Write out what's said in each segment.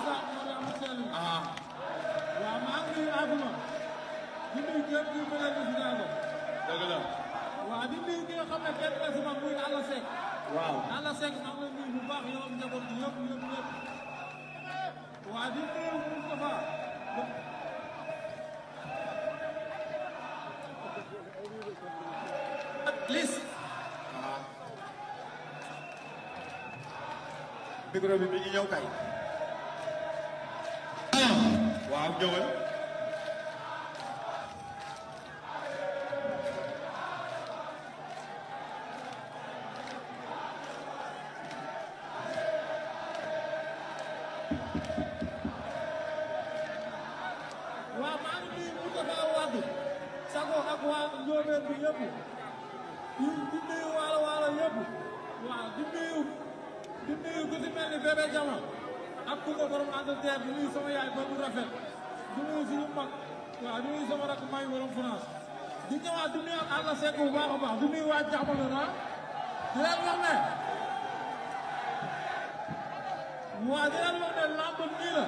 sax moo am seen waaw maa ngi nuyu àdduna di nuyu képp kuy bëgg a gis daal dëgg la waaw di nuyu ki nga xam ne kenn la si man muy Alla Seck waaw Alla Seck maa ngi lay nuyu bu baax yow njaboot bi yëpp waaw di nuyu Moustapha Liss micro bi mi ngi ñëw kay waaw ñëwal waaw maa ngi nuyu Moustapha Wade Sago ak waa Njóobeen bi yëpp di nuyu waalo yëpp waaw di nuyu ku si mel ni bébé Jama ak ku ko borom Angleterre di nuyu sama yaay ba bu rafet di nuyu suñu mag waaw di nuyu sama rakk may borom France di ñëwaat di nuyu Alla Seck bu baax a baax di nuyu waa Jàppale na di leen wax ne waaw di leen wax ne lamb nii la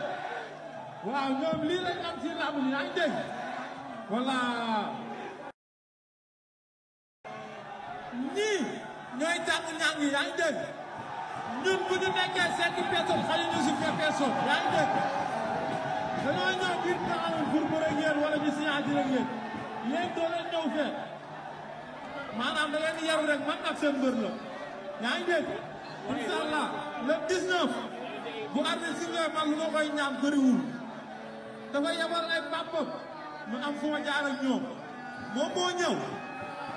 waaw ñoom lii lañ am ci lamb ni yaa ngi dégg voilà ñii ñooy tànn ñàng yi yaa ngi dégg ñun bu ñu nekkee 5 personnes xajuñu si 5 personnes yaa ngi dégg dañoo ñëw biir taxawul pour bëre ak yéen wala ñu signature ak yéen doo leen ñëw fee maanaam da ngeen di yaru rek man ak seen mbër la yaa ngi dégg incha allah le 19 bu arbitre sifflé mag lu ma koy ñaan bëriwul dafa yabal ay pàppam mu am fu ma jaar ak ñoom moom moo ñëw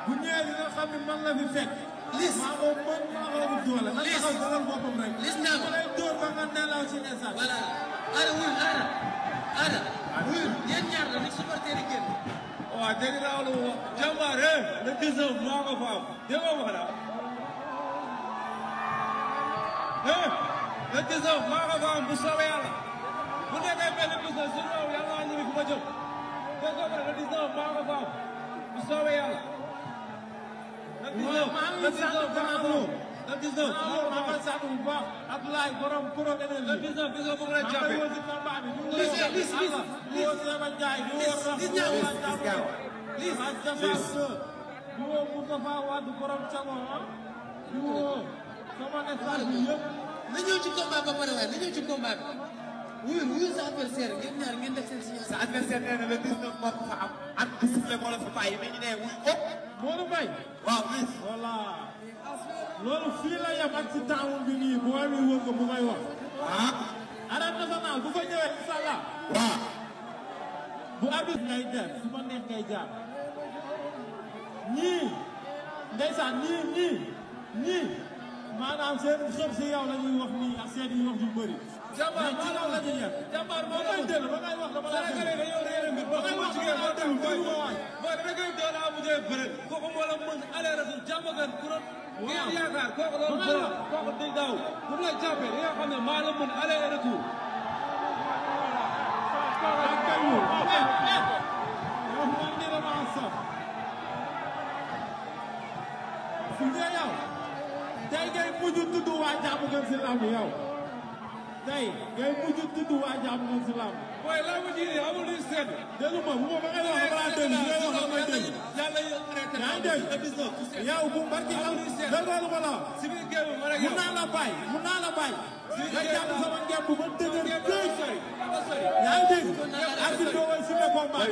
bu ñëwee li nga xam ne man la fi fekk. Liss maa ko mën maa ko ëpp doole. Liss na taxaw dalal boppam rek. Liss naa ko lay dóor ba nga nelaw ci instant. voilà Ada wuyul yéen ñaar la ni supporter yi génn. waaw dégg naa lu jàmbaar le 19 maa ko fa am dégg nga wax le 19 maa ko fa am bu soobee yàlla bu nekkee benn business su ñëw yàlla naa ñibbi fu ma jëm dégg nga le 19 maa ko fa am bu soobee yàlla. maa ngi sant le 19 maa ngi sant bu baax Abdoulaye borom pro énergie le 19 bi nga bëgg a jàppee maa ngi ci combat bi ñu woo Seba Ndiaye ñu woo ñu woo Moustapha Wade borom Thiago ñu woo sama staff bi yëpp na ñëw ci combat ba pare waaye na ñëw ci combat bi wuyul sa adversaire ngeen ñaar ngeen def seen signature. sa adversaire nee na le 19 moo ko fa am at bi sifflé moo la fa bàyyi mais ñu ne wuy ko Modou Mbaye waaw Liss voilà loolu fii la yem ak ci temps bi nii bu may wër ko bu may wax arène nationale bu fa ñëwee incha allah waaw bu arbitre ngay def su ma neex ngay jaar ñii ndeysaan ñii maanaam seen xër si yow la ñuy wax nii ak seen yi wax yu bëri jàmbaar ci yow la ñuy yem jàmbaar ba ngay déglu ba ngay wax dama la Sénégalais dañoo réeré mbir ba ngay wax jigéen moo dem booy waay booy da ngay doon a mujjee bëre kooku moo la mën aller retour jàmbagan ku doon ngeen yaakaar kooku doon bëre kooku di daaw bu la jàppee di nga xam ne maa la mën aller retour tey ngay mujj tudd waa jàmm gën si lamb yow tey ngay mujj tudd waa jàmm gën si lamb booy lamb ji amul lu sedd dégg ma bu ma ba ngay wax balaa dégg ngay wax damay dégg yàlla yaa ngi dégg yow bu barki am dégg loolu ma la si biir géew bi ma mun naa la bàyyi nga jàpp sama ngemb ba dëgër géej yaa ngi dégg ak si doo way si le combat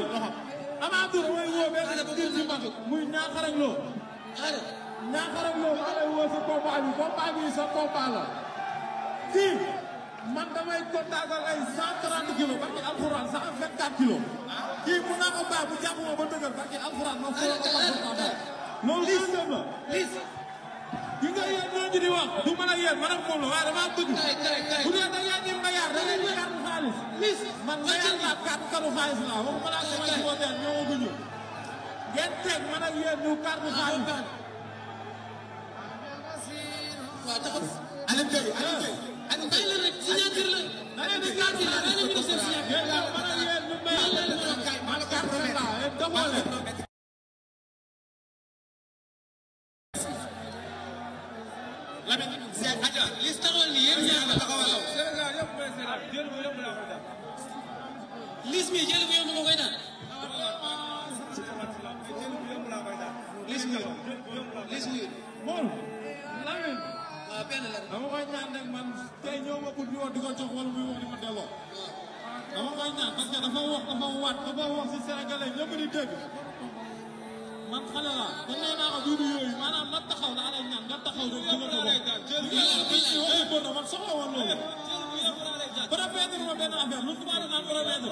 amateur mooy woo benn nit ci mag muy ñaaxarañ loo ñaaxarañ loo maa lay woo sa combat bi sa combat la kii man damay kontaagal ay 130 kilos parce que alxuraan 124 kilos kii mun naa ko bàyyi bu jàpp ma ba dëgër parce que alxuraan ma foo ko loolu système la gi nga yéen ñooñu di wax du mën a yéen man ak moom la waaye damaa bëgg bu dee da ngeen di mbayaar da ngeen di carte xaalis man mbayaar laa carte xaalis laa waxuma laa sama supporter ñëwaguñu ngeen teg man ak yéen ñu carte xaalis waaw taxaw Alioune Gueye ak bay la rek signature la da ngeen di carte la da ngeen di seen signature man ak yéen ñu mbayaar man carte laa doxale Lamine Seck Adja Liss taxawal ni yéen ñaar la taxawal Sénégal yëpp jël bu yomb laa koy daan. Liss mi jël bu yomb nga koy daan. jël bu yomb laa koy daan. Liss mi bon Lamine waaw benn la dama koy ñaan rek man tey ñëw ma pour ñu wax di ko jox wala muy wax di ma delloo dama koy ñaan parce que dafa wax si Sénégalais ñëpp di dégg man xale la dañ nee naa ko duudu yooyu maanaam na taxaw daa lay ñaan nga taxaw rek di nga ko wax man soxla woon loolu promettre ma benn affaire lu tubaab naan promettre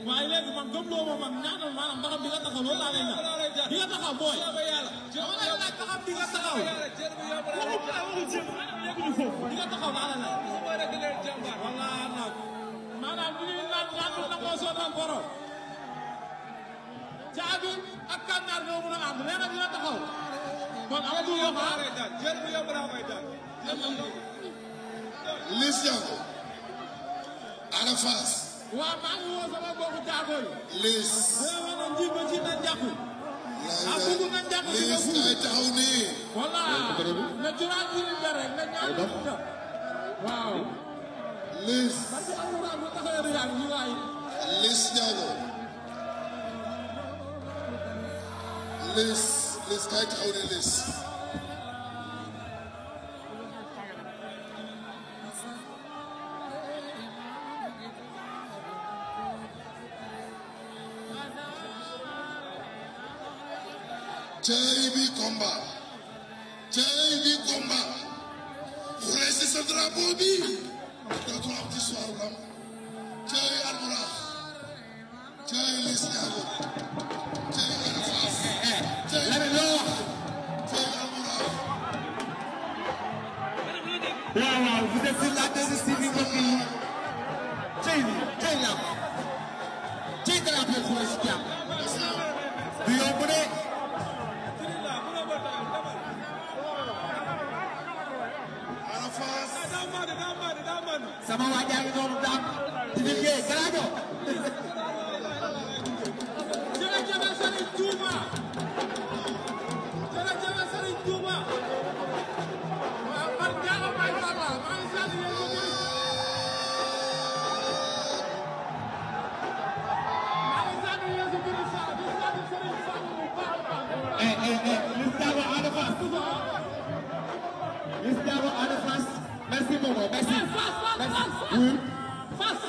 waaye léegi man gëmloo ma man ñaanal maanaam ba xam di nga taxaw loolu laa lay ñaan di nga taxaw booy dama lay laaj ba xam di nga taxaw yegguñu foofu di nga taxaw laa lay laaj wala nag maanaam li ñuy naan nangoo sootaan borom caabi ak kànnaar ñoo mën a ànd nee na dina taxaw kon amatul wax jël bu yomb laa koy daan. Liss Ndiago Ada Fass waaw maa ngi woo sama mbokku jaago yi Liss nee na nji ba ci na njàkku a bëgg na njàkku ci nga Liss kay taxaw nii voilà na juraan yi ni bere na ñaan waaw Liss parce que alxuraan bu taxawee riyaal ñu waay Liss Ndiago Liss kay taxaw nii Liss cey bi combat xule si sa drapeau bi dootul am ci soir lam cey Albourakh cey Liss Ndiago cey Ada Fass cey Albourakh waaw vous êtes sur la 2STV mbokk yi cey la cey drapeau xule si jàmm du yomb de Ada Fass sama waa jaa ngi noonu daam di liggéey garaajo jërëjëf Serigne Touba waaw man Diallo Baye Fall maa ngi sant yéen ñu bëri maa ngi sant yéen ñu bëri sax di sant Serigne Fall bu baax a baax. Liss Ndiago Ada Fass Liss Ndiago Ada Fass merci beaucoup merci Fass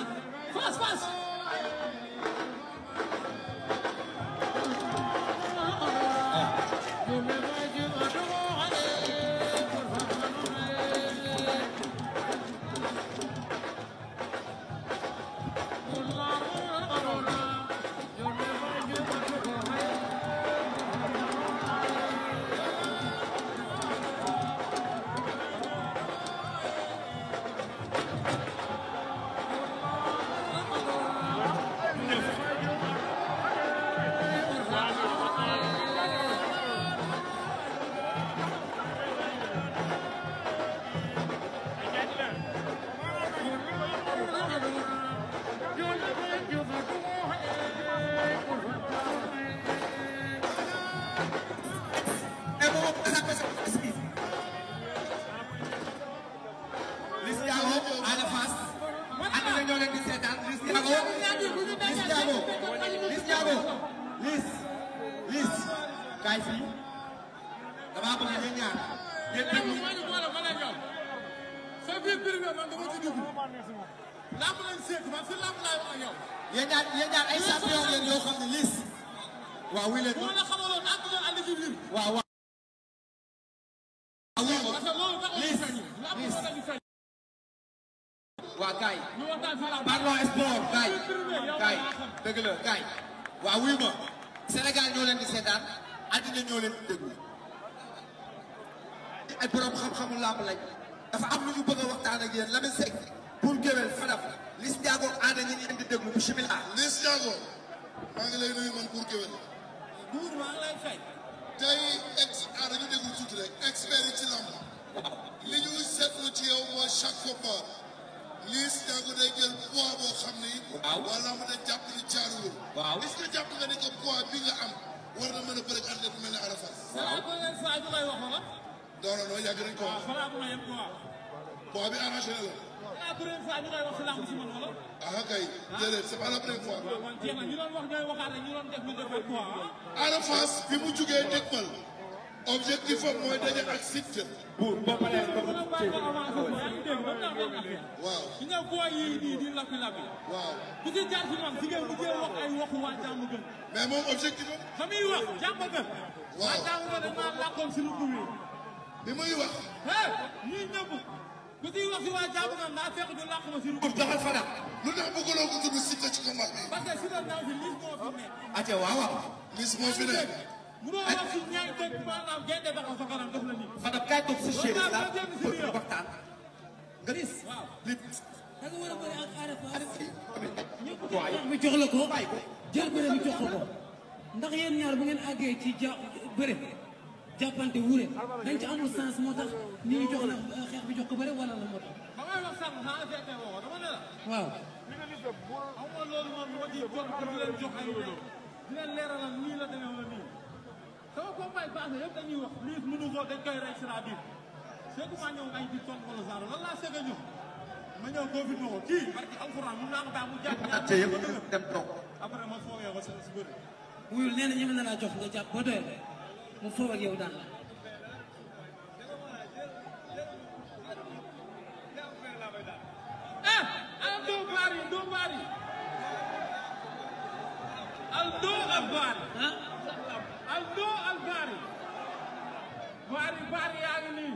Liss kaay fii damaa bëgg ñu ñaar yéen déglu sa biir privé man dama ci dugg lamb lañ seet man si lamb laay wax ak yow yéen ñaar ay champion ngeen yoo xam ne Liss waaw wuy leen moo la xamaloon ak doon andi ci biir waaw waaw parce que loolu tax ñu feeñ lamb moo tax ñu feeñ waa kaay ñu waxtaan si lamb parlons sport kaay dëgg la kaay waaw wuy ma Sénégal ñoo leen di seetaan àddina ñoo leen di déglu ay borom xam-xamu làmb lañ dafa am lu ñu bëgg a waxtaan ak yéen Lamine Seck pour géwél Fadam Liss Ndiago Ada ñi leen di déglu bismillah. Liss Ndiago maa ngi lay nuyu man pour géwél buur maa ngi lay fay tey dañu déglu tuuti rek expert yi ci lamb li ñu seetlu ci yow mooy chaque combat Liss Ndiago day jël poids boo xam ni. waaw wala mu ne jàpp ni caaruwul. waaw est-ce que jàpp nga ni que poids bi nga am war na mën a bëri athlète bu mel ne Ada Fass. waaw ko leen saa ñu koy waxoon la non yàgg nañ ko waaw balaa ma yem quoi poids bi arrangé na la. la première fois ñu koy wax si lamb si man wala. ah kay déedéet c'est pas la première fois. waaw man jeex na ñu doon wax ñooy waxaat rek ñu doon def ñu defal quoi. Ada Fass bi mu jugee dëgmal objectif am mooy daje ak Siteu. pour ba pare waaw. di nga booy yi nii di lappi lappi. waaw. ku ci jaar si man si ngeen mujjee wax ay waxu waa jàmm gën. mais moom objectif am. fa muy wax jàmm gën. waaw waa jàmm gën dañ maa làkkoon si lu dul yi. bi muy wax. ñuy ñëpp ku ciy wax si waa jàmm gën daa fekk ñu làkk ma si lu. doxal fa nag. lu tax bëggoonoo ko tudd Siteu ci combat bi. parce que si la ndaw si lis moo fi nekk. acca waaw waaw. Liss moo fi nekk. munoo wax si ñaari dëkk maanaam gerte ba ko sa kanam def la nii. Fadam kaay toog si chaise la pour waxtaan. nga gis. waaw li. da nga war a bëri ak Ada Fass ñëpp bi jox la ko jël bëre bi jox ko ndax yéen ñaar bu ngeen àggee ci bëre jàppante wure dañ ci amul sens moo tax nit ñi jox la xeex bi jox ko bëre wala la moo tax. ba may wax sànq naa fekkee woo dama ne la. waaw. xam nga loolu moom moo ci jox di leen jox ay di leen leeralal nii la demee wala nii sama combat passé yëpp dañuy wax lii mënu ko dañ koy rey si la biir seeku maa ñëw ay di ton wala genre lan laa seega ñëw ma ñëw confirmé ko kii barki alxuraan mun naa ko baax mu jàpp ñaar yëpp dem toog. après ma foogee ko si bëri. wuyul nee na ñeme na laa jox nga jàpp ba doyal mu foofu ak yow daan la. Aldo Bari Aldo Albari Aldo Albari Bari yaa ngi nii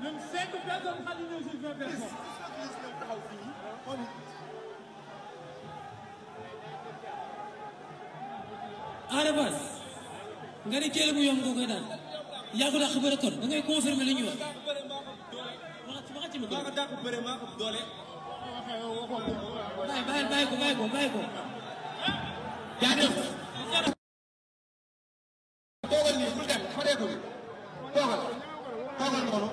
ñun 5 personnes xali ñëw si 20 personnes. Ada Fass nga ne jël bu yomb nga koy daan yaa ko dàq bëre kon da ngay confirmer li ñuy wax. wax ci ma maa ko dàq bëre maa ko doole. bàyyi ko. jaajëf. toogal nii bul dem fareeku bi toogal noonu.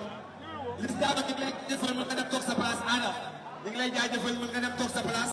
Liss Ndiago ñu ngi lay jaajëfal mën nga dem toog sa place Ada ñu ngi lay jaajëfal mën nga dem toog sa place.